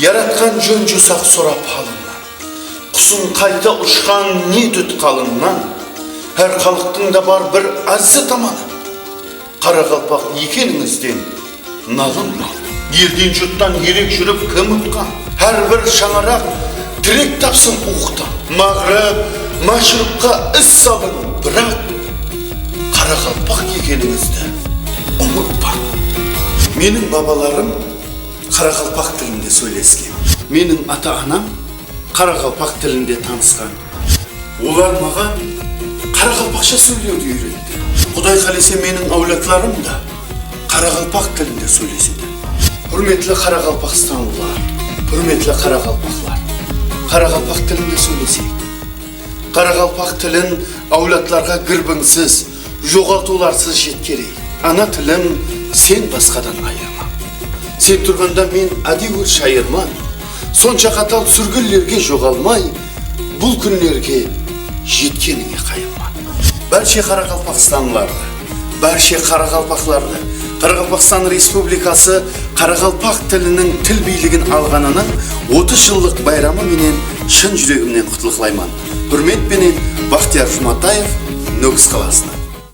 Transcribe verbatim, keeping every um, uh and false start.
Yaratqan jón-josaq sorap halımnan, qusın qayta ushqan ne dút qalınnan, hár xalıqtıń da bar bir ázzi tamanı. Qaraqalpaq ekenińizden nalınman. Elden-jurttan erek júrip kim utqan? Hár bir shańaraq tirek tapsın uwıqtan. Maǵrib, mashriqqa iz salıń, biraq qaraqalpaq ekenińizdi umıtpań. Meniń babalarım qaraqalpaq tilinde sóylesken. Meniń ata-anam qaraqalpaq tilinde tanısqan. Olar maǵan qaraqalpaqsha sóylewdi úyretti. Quday qálese, meniń áwladlarım da qaraqalpaq tilinde sóylesedi. Húrmetli qaraqalpaqstanlılar, húrmetli qaraqalpaqlar, qaraqalpaq tilinde sóyleseyik. Qaraqalpaq tilin áwladlarǵa girbińsiz, joǵaltıwlarsız jetkereyik. Ana tilim, sen basqadan ayırma. Sen turǵanda men ádewir shayırman. Sonsha qatal súrginlerge joǵalmay, bul kúnlerge jetkenińe qayırman. Bárshe qaraqalpaqstanlılardı, bárshe qaraqalpaqlardı Qaraqalpaqstan Respublikası qaraqalpaq tiliniń til biyligin alǵanınıń otız jıllıq bayramı menen shın júregimnen qutlıqlayman. Húrmet penen, Baxtiyar Jumataev, Nókis qalasınan.